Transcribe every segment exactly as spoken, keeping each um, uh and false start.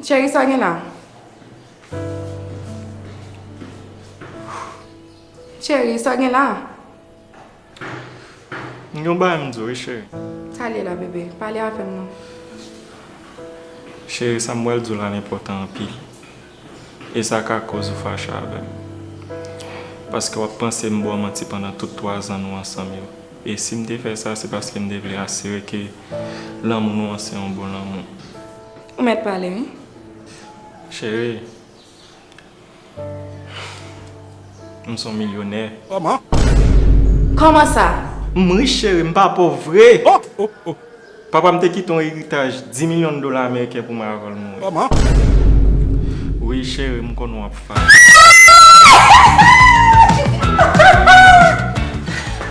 Cheri, sa w gen la? Cheri, sa w gen la? M gen yon bagay m di w wi, cheri. Sa l ye la, bebe? Pale avè m non. Cheri, sa m pral di w la enpòtan anpil. E sa ka koz ou fache avè m. Paske w ap panse m ba w manti pandan tout twazan nou ansanm yo. E si m te fè sa, se paske m te vle asire ke lanmou nou an se yon bon lanmou. Ou mèt pale, wi. Cheri, m se yon milyonè. Kòman? Kòman sa? M rich, cheri, m pa pòv vre. Oh, oh, oh. Papa m te kite yon eritaj dis milyon dola ameriken pou mwen avan l mouri. Kòman? Wi, cheri, m konnen w ap fache.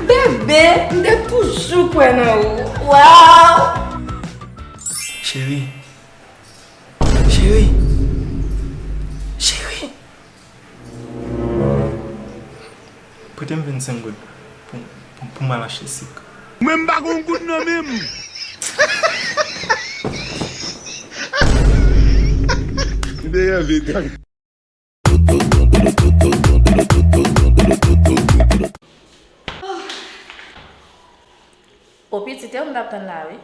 Bebe, m te toujou kwè nan ou. Waw! Cheri. Cheri. Cheri. Prete m vennsenk goud pou, pou, pou m al achte sik. Mwen m pa gon goud nan men m. Li te reve gang. O pitit, e ou m t ap tann la, wi.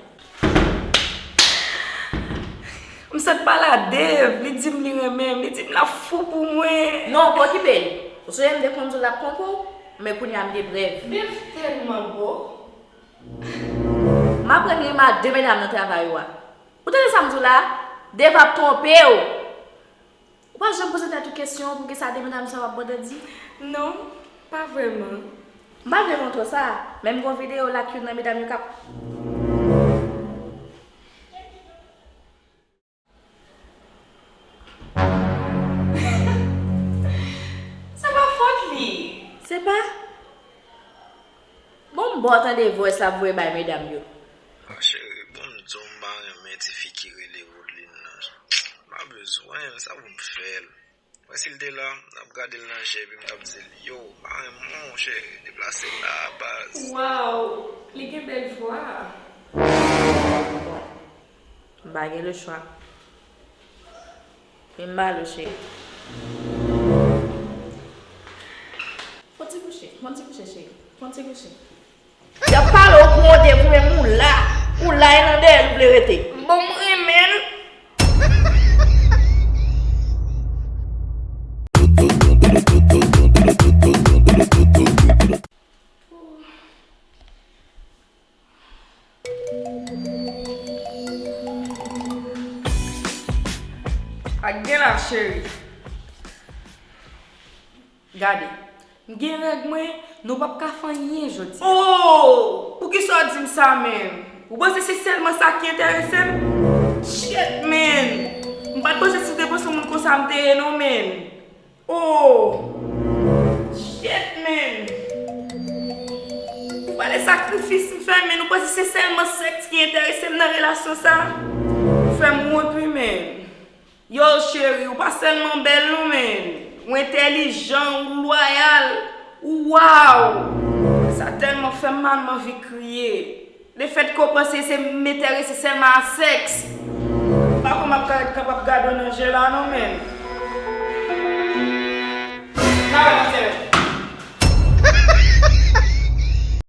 M sot pale a Dave, li di m li renmen m, li di m l ap fou pou mwen. Non, pa okipe l. Ou sonje m te konn di w l ap twonpe w, men kounye a m gen prèv. Dave tèlman bo. M aprann li renmen ak de medam nan travay ou a. Ou tande sa m di w la? Dave ap twonpe w. Ou pa janm poze tèt ou kesyon poukisa de medam sa yo ap bò dandi? Non, pa vrèman. M pa vle montre w sa, men m gen yon videyo la k youn nan medam yo k ap. Se pa fòt li. Se pa? Bon, m ba w tande voice l ap voye bay medam yo. Cheri, bon, m di w m pa renmen ti fi ki rele Woodline nan. M pa bezwen l, sa pou m fè l? Mwen, si l te la, m t ap gade l nan je, epi m t ap di l, yo, m pa renmen w, cheri, deplase la, baz. Waw, li gen bèl vwa. Bon, m pa gen lechwa. Men m ba l ou, cheri. Fon ti kouche, fon ti kouche, cheri. Fon ti kouche. Y ap pale w pou w devou, men ou la. Ou la, e nan dèyè l ou vle rete. Bon, m renmen l. Ak gen la, cheri. Gade, m gen règ mwen, nou p ap ka fè anyen jodi a. Oh! Poukisa w di m sa, menm? Ou panse se sèlman sa ki enterese m? Shit, man! M pa t panse si w te panse yon moun konsa m te ye, non, man. Oh! Shit, man! Ou pale sakrifis m fè, men ou panse se sèlman sèks ki enterese m nan relasyon sa? Ou fè m wont, wi, man. Yo, cheri, ou pa sèlman bèl, non, man. Ou entèlijan, ou lwayal, ou waw! Sa tèlman fè m mal, m anvi kriye. Lefètke w panse se m enterese sèlman a sèks, m pa kwè m ap ka ret kapab gade w nan je la non, man. N a wè nan sèl.